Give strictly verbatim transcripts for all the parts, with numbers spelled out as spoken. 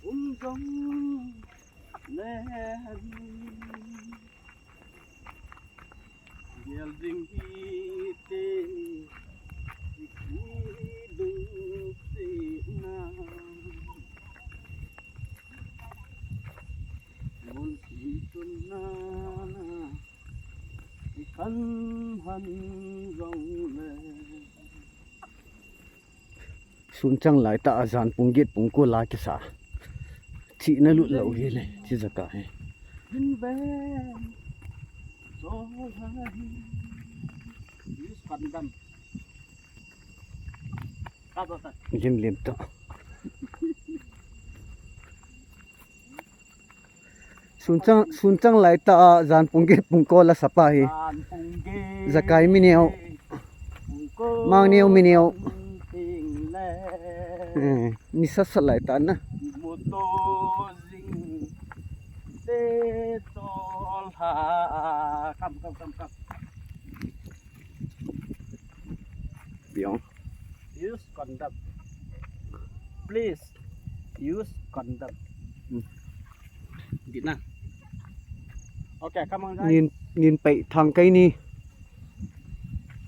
Um jong le, gel ding hite, i lungsetna, lungsetna, i kan han jong le. Sunchang laitah a jan pung get pung ko la kisa. Chihna lut lou hi le, chi jaka hi. Lim lim ta. Sunchang, sunchang laitah a jan pung get pung ko la sapa hi. Jan pung get, Jakai mi neo. Pung ko, Mang neo mi neo. Ting le. Eh, ni sat sat laitah na. Motor jing te chol ha. Kam, kam, kam, kam. Biong. Use condom. Please use condom. Hmm. Dina. Okay, come on, guys. Nin, nin pai thang kai ni.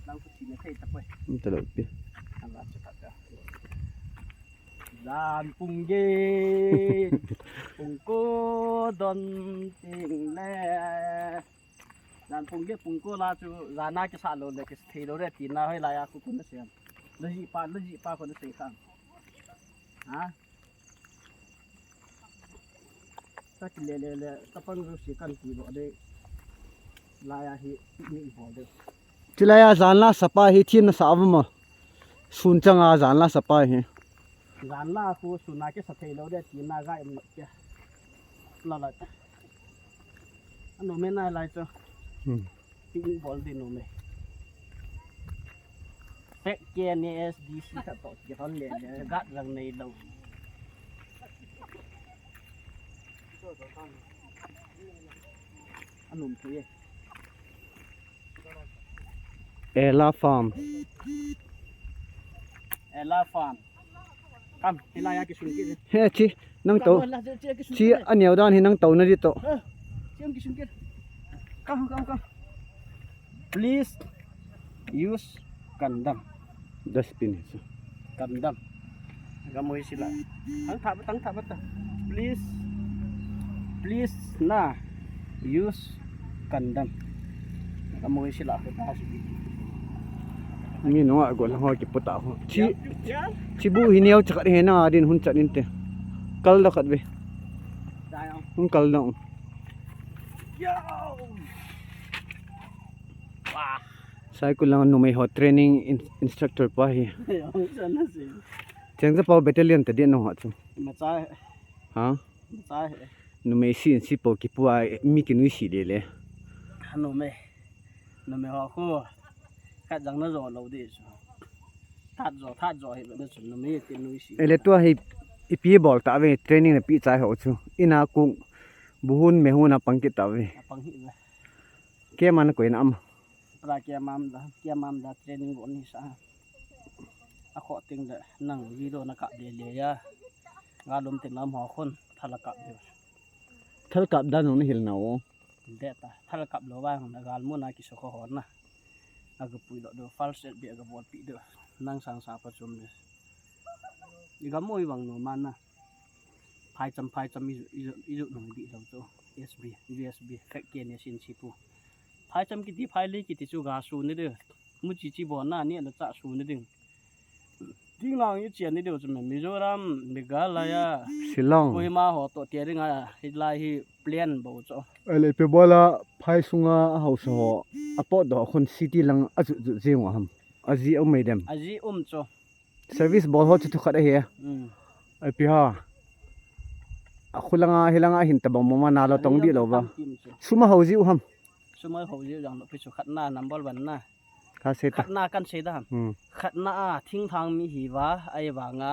Nang ku chi na thei ta poi. Hmm, ta lo pi. Ang la chu ta ka. Jan pung get, pung ko don ting le. Jan pung get pung ko la chu, jan a kisa lou le, kisa thei lou le, tina hoilai a khu khu na sei. La ji pa, la ji pa khu na sei kha. Ha? Sa ki le le le, sa pang ru si kan ki lo de. Lai a hi, ni bol de. Chilai a jan la sapa hi thim na sa va mo. Sunchang a jan la sapa hi. Jan la khu sun a kisa thei lou de, tina ga im lo ke. La la. Ano me nai lai chu. Hmm. Picnic bol ding nom e. Fek ke ni S D C khat toh kihon le le, gat jang nei lou. Anom thei e. Ella Farm. Ella Farm. Kam, hilai a kisun kit. He, chi, nang to. Kam, la, chi, chi, kisun kit. Chi, aneo dan hi nang to na di to. Eh, chi, kisun kit. Kam, kam, kam. Please use condom. Dustbin hi chu. Condom. Ka moi sila. Tang tha, tang tha ta. Please. Please na. Use condom. Ka moi sila ko ta si. Ngi nunga go lang ho kipu ta ho. Chi, chi bu hi neo chakat he na din hun chat in te. Kal da khat ve. Dai ang. Hun kal da. Yo. Wah. Saikul lang numei ho training in-, instructor pa hi. Yo, sana si. Cheng sa pa battalion ta din ho chu. Machai. Ha? Machai. Numei si in si po kipu a mi kinui si le le. Numei. Numei ho khu. Khat jang na jo lou di chu. That jo, that jo hi na chu numei kinui si. Ele tua hi ipi bol ta ve training na pi chai ho chu. Ina kung buhun mehun a pang kit ta ve. A pang hi ve. Ke man ko ina am. Pra ke mam da, ke mam da training bol ni sa. A kho ting da nang video na kap le le ya. Ga lum ting lam ho khun thala kap de. Thal kap dan hung na hil na o. De ta, thal kap lou vang na gal mun a kisu kho hon na. A ga pui lo do, false be a ga bol pi do. Nang sang sa pa chum de. I ga moi vang no man na. Phai cham, phai cham i ju, i ju, i ju nung di lo chu. S B, U S B, fek ke ne sin si pu. Phai cham kiti, phai le kiti chu ga su ni de. Mu chi chi bon na ni la cha su ni ding. Ding lang i chian ni deu chu me Mizoram, Meghalaya, Shillong. Kohima ho to tia ding a, hi lai hi plan bo chu. Ale pe bola phai sunga a hausa ho. A pot do khun city lang a ju ju jing wa ham. A ji um mai dem. A ji um chu. Service bol ho chu thu khat a hi. Mm. Ai pi ha. A khulanga hilanga hin tabang mama na lo tong di lo va. Suma ho ji u ham. Suma ho ji u jang lo pi chu khat na number one na. Ka sei ta. Khatna kan sei da ham. Hmm. Khatna a thinglhang mi hi va, ai vanga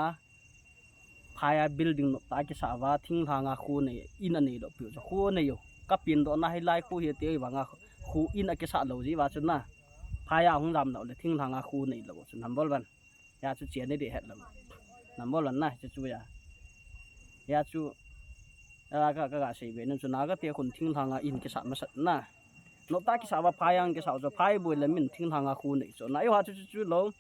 phai a building nop ta kisa va, thinglhang a khu nei, in a nei lo piu chu khu nei yo. Ka pin do na hi lai khu hi ti ai vanga khu in a kisa lo ji va chu na. Phai a hung jam lo le thinglhang a khu nei lo chu number one. Ya chu chia nei de het lo. Number one na, chu chu ya. Ya chu, ya ka, ka, ka sei be, nu chu Naga te khun thinglhang a in kisa masat na. No ta kisa va phai ang kisa chu phai boi le min thinglhang a khu nei chu. Na yo ha chu chu chu lo.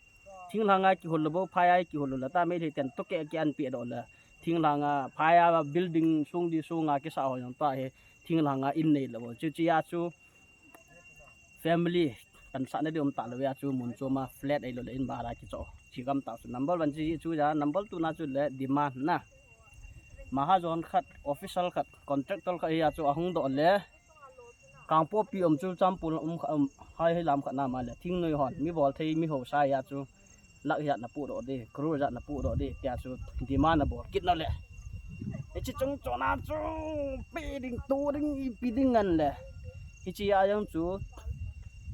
Thinglhang a kihol lo bo, phai a kihol lo la ta Meitei ten to ke ke an pi do la. Thinglhang a phai a building sung di sung a kisa ho jong ta he. Thinglhang a in nei lo bo. Chu chu ya chu family kan sa na di um ta lo ya chu mun chu ma flat ai lo le in bara kicho. Chi gam ta chu number one chi chu ya, number two na chu le demand na. Mahajon khat, official khat, contractor khat ya chu ahung do le. Kangpokpi um chu Churachandpur um kha, um, hai hai lam khat na ma le. Thingnoi hon, mi bol thei, mi ho sa ya chu. Lakh jat na pu do de, crore jat na pu do de, tia chu demand na bol kit na le. Hichi chung chona chu, pi ding, tu ding, ipi ding ngan le. Hichi a jong chu,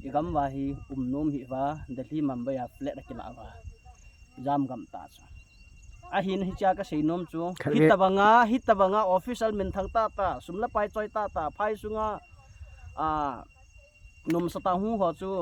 i gam va hi, um nom hi va, Delhi Mumbai a flat a kila va. Jam gam ta chu. Ahin hichia ka sei nom chu. Khat ve. Hitabanga, hitabanga official min thang ta ta, sum la pai choi ta ta, phai sunga, a, nom sa ta hu ho chu.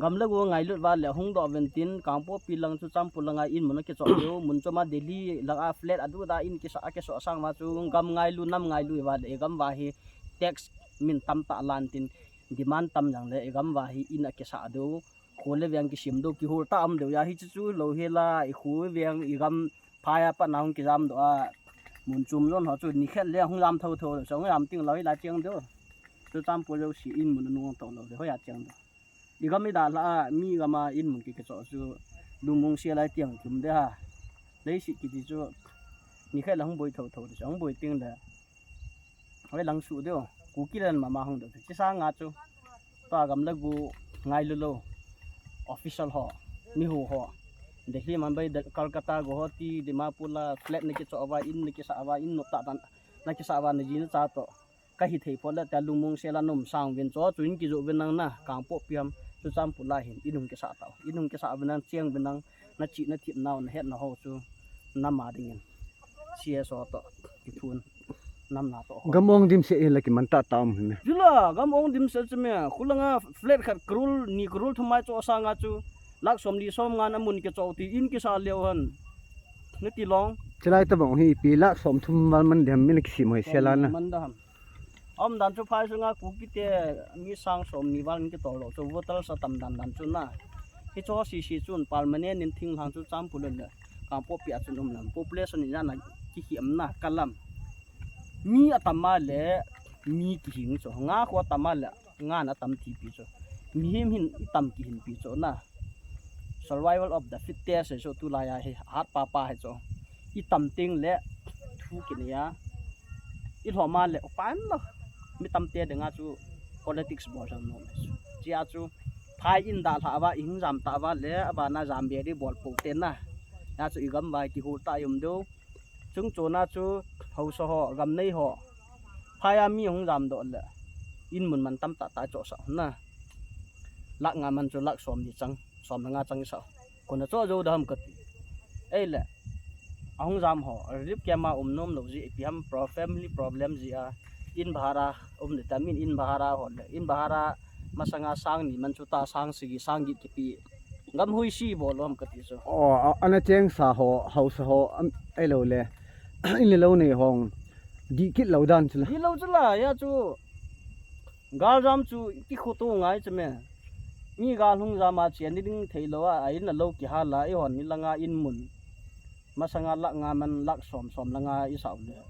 Gam le go ngailut va le hung do ven tin, Kangpokpi lang chu Churachandpur langa in mun a kicho leu, mun choma Delhi langa flat a du da in kisa a kiso sang va chu, gam ngailu, nam ngailu va le, i gam va hi tax min tam ta lan tin, demand tam jang le, i gam va hi in a kisa du, kho le veng kisim do, kihol ta um do ya hi chu chu lo he la, i kho veng i gam phai a pat na hung kijam do a, mun chom jon ho chu ni khat le hung jam tho tho, so hung jam ting lo hi la chiang do. Chu Churachandpur jouse in mun a nung tho lo le, hoi a chiang do. I gam i da la a, mi gam a in mun ki kicho chu, lungmong sia lai tiang chum de ha. Leiset kiti chu, ni khat la hung boi tho tho de, so hung boi ting le. Hoi lang su deu, Kuki le mama hung deu, chi sa nga chu. Tua gam le gu ngailu lo, official ho, mi hu ho. Delhi, Mumbai, Del-, Kolkata go ho ti, Dimapur la, flat na kicho va, in na kisa va, in no ta tan, na kisa va, na ji na cha to. Ka hi thei pho le, ta lungmong sia la nom sang vin cho, chu in kijo vin nang na, Kangpokpi ham, Churachandpur la hin, in hung kisa ta, in hung kisa vin nang, chiang vin nang, na chi na thip nau, na het na ho chu, na ma ding in. C S O to, ki thun. Nam na to. Gam ong dim se la ki man ta ta um me. Jula, gam ong dim se che me. Khulanga flat khat crore, ni crore thum mai cho sanga chu. Lakh som li som nga na mun kicho ti in kisa leu han. Ni ti long. Chilai ta bang hi pi lakh som thum val man dem min kisi moi se la na. Man da ham. Om dan chu phai sunga Kuki te mi sang som ni val ni to lo. Chu voter sa tam dan dan chu na. Hi cho si si chun permanent in thinglhang chu Churachandpur le. Kangpokpi a chun um lam. Population in jana ki hi am na kalam. Mi atam a le, mi kihing chu. Nga kho atam a le, nga na tam ti pi chu. Mihem hin i tam kihin pi chu na. Survival of the fittest chu tulai a hi, hat pa pa hi chu. I tam ting le, thu ki ne ya. I lhom a le, upan lo. Mi tam te de nga chu, politics bol jang nom. Chia chu, phai in da lha va, i hung jam ta va le, ava na jam be di bol po te na. Ya chu i gam vai kihol ta yum do. Chung chona chu hausa ho, gam nei ho. Phai a mi hung jam do le. In mun man tam ta ta cho sa na. Lakh nga man chu lakh som ni chang, som nga chang sa. Kona cho jo da ham kati. Ei le. Ahung jam ho, relief camp a um nom lo ji, ipi ham pro family problem ji a. In bhara, um de ta min in bhara ho le. In bhara masanga sang ni man chu ta sang sagi sang get kipi. Gam hui si bol lom kati chu. O, a, ana cheng sa ho, hausa ho, am, ai lo le. In le lo nei hong. Di kit lo dan chu la. Di lo chu la, ya chu. Gal jam chu ki kho to ngai chu me. Mi gal hung jam a chen ni ding thei lo a, a in a lo ki ha la, i hon ni langa in mun. Masanga lakh nga man lakh som som langa i sau le.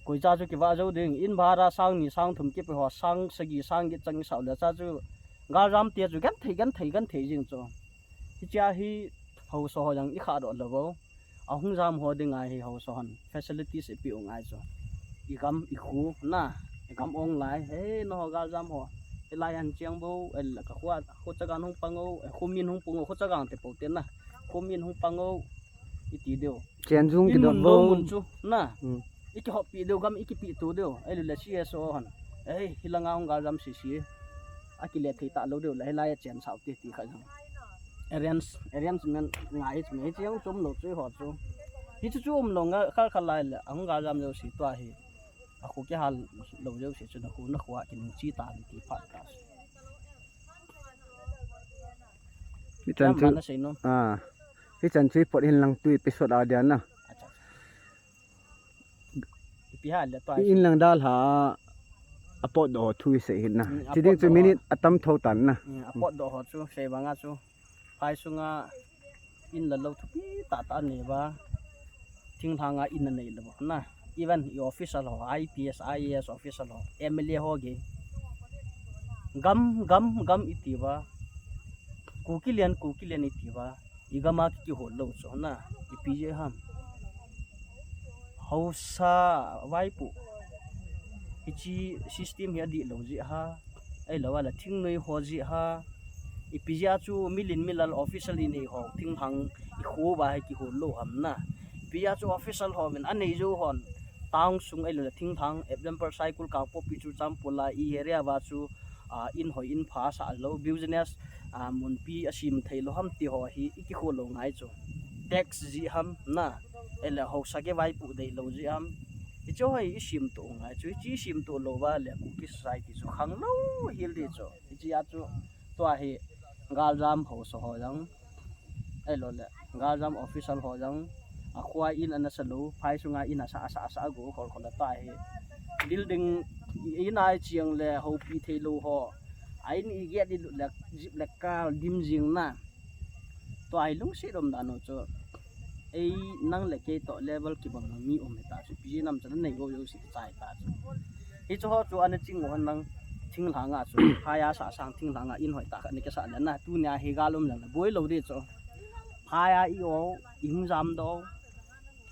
Koi cha chu ki va jo ding, in bhara sang ni sang thum ki pe ho sang sagi sang get chang i sau le cha chu. Gal jam tia chu gan thei, gan thei, gan thei jing chu. Hichia hi hausa ho jang i kha do lo bo. Ahung jam ho ding a hi hausa hon facilities i pi u ngai chu. I gam i khu na, i gam ong lai, he no ho gal jam ho. I lai an chiang bo, el ka khu, khu chagan hung pang o, khu min hung pang o, khu chagan te po te na. Khu min hung pang o, i ti deu. Chen jung ki do bo. Mun chu na. Hmm. I ki hop pi deu gam, i ki pi tu deu. Ei le C S O hon. Ei, hi langa hung gal jam si si. A ki le thei ta lo deu la, hi lai a chen sau ti ti kha jang. Arrange, arrangement ngai chu me, hi chiang chom lo chu ho chu. Hi chu chu um lo nga, kha kha lai le, ahung gal jam jo si tua hi. A khu ki hal lo jo si chu na khu na khu a ki nung chi ta ti phat ta. Mi tan chu. Na sei no. Ah. Hichan chu ipot hin lang tu episode a dia na. Acha, acha. Ipi ham le tua. I in lang dalha a potdoh ho thu isei hin na. Mm, a potdoh ho. Chiding chu minute atam tho tan na. Mm, a potdoh ho chu sei banga chu. Phai sunga in la lou thupi tah tah anei uva. Thinglhang a in anei lou na. Even i official ho, I P S, I A S official ho, M L A ho gei. Gam, gam, gam iti uva. Kuki lian, Kuki lian iti uva. I gam a ki, kihol lou chu na. Ipi jeh ham. Haosa vaipo. Hiche system hi adih lou jeh ham. Ahilou le thingnoi ho jeh ham. Ipi jeh a chu milen milal official inei ho, thinglhang i kho uva hi kihol lou ham na. Ipi jeh a chu official ho min anei jou hon. Town sung ahilou le thinglhang, example Saikul, Kangpokpi, Churachandpur a i area uva chu, ah, in hoi in pha asah lou, business, ah, munpi asem thei lou ham ti ho hi i kikho lou ngai chu. Tax jeh ham na, ahile haosa kivaipoh dei lou jeh ham. Hiche ho hi i semtoh u ngai chu, hiche i semtoh lou uva le Kuki society chu khang lou hel ding chu. Hiche a chu tua hi galjam haosa ho jong, ahilou le galjam official ho jong, akhoa in ana sa lou, phai sunga in asa, asa, asa a go khol khol a tua hi. Building in a i cheng le houpi thei lou ho. A in i get i lut le, jeep le car dim jing na. Tua hi lungset um dan u chu. Ei nang le kei toh level kibang mi um hita chu. Ipi jeh ham chu anei go jo si chai ta chu. Hiche ho chu ana ching u hen lang thinglhang a chu. Phai a sah sang thinglhang a in hoi tah khat ana kisah le na. Tunia hi gal um leng le boi lou ding chu. Phai a i o, i hung jam doh.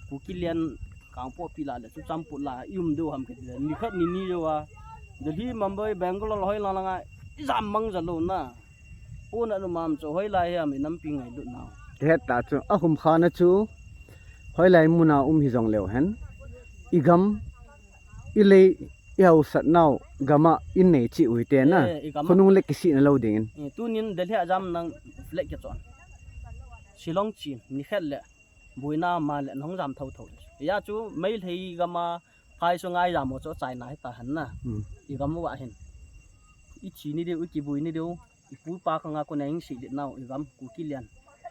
Kuki lian Kangpokpi la le Churachandpur la i um diu ham kati le. Ni khat ni ni jou a. Delhi, Mumbai, Bangalore hoi lang lang a i jam mang ja lou na. Puna nu mam chu hoilai ham i nampi ngailut nau. Kihet ta chu, ahum kha na chu, hoilai muna um hijong leu hen. I gam, i lei, i haosatnau, gam a in nei cheh u hite na. Eh, i gam a. Khonung le kisih na lou ding in. Eh, tunin Delhi a jam nang flag kichon. Shillong chin, ni khat le, boina ma le, nahung jam thotho. Hijeh a chu, Meitei gam a, phai sunga i jam u chu China hita hen na. Hmm. I gam uva hin. I thi ni diu, i kiboi ni diu. I pu i pa khang a kona hung seilet nau, i gam Kuki lian.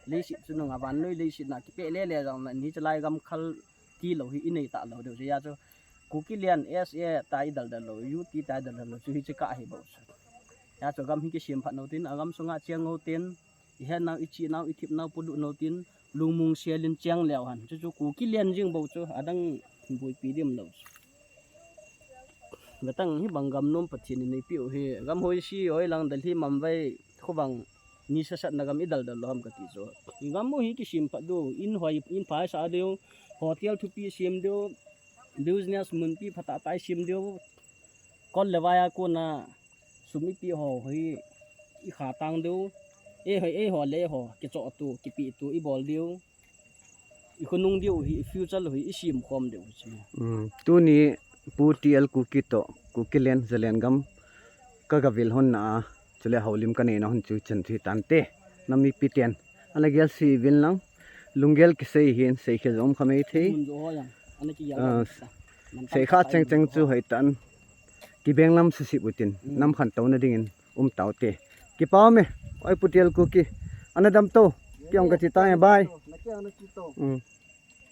Leiset chunga vannoi leiset na kipeh le le jong na, hiche lai gam khal tilou hi i nei talou diu. Hijeh a chu Kuki lian S A ta i daldal lou, U T ta i daldal lou, chu hiche kah hi bou chu. Hijeh a chu gam hi kisem phat nau tin, a gam sunga cheng nau tin, i hetnau, i chihnau, i thepnau polut nau tin, lungmong sel in cheng leu hen. Chu chu Kuki lian jing bou chu, adang boipi ding um lou chu. Gatang hibang gam nom Pathen in eipeh u hi, gam hoi si hoi lang Delhi, Mumbai, khubang ni sasat na gam i daldal lou ham kati chu. I gam u hi kisem phat diu, in hoi, in phai sa diu, hotel thupi sem diu, business munpi phatah tah i sem diu, kol le vai a kona sum i peh ho hi i kha tang diu, ei hoi, ei ho le ho, kichoh tu, kipeh tu, i bol diu. I khonung diu hi, i future u hi, i sem khom diu chu. Hmm, tuni Pu T L Kuki toh, Kuki lian, Zalen gam, ka gavil hon na a, chule houlim ka nei na hon chu chan chu hi tante. Na mipi ten. Ana gel si vin lang, lunggel kisei hin, sei khe jong um kha mai thei. Mun jo ho jang, ana kigel. Ah, jang sa. Sei kha cheng cheng chu hoi tan. Kibeng lam sisip utin, hmm, nam khantou na ding in um tau te. Kipa ume, oi Pu T L Kuki. Ana dam to, kiong ka chi ta e, bye. Na kiong na chi to. Hmm.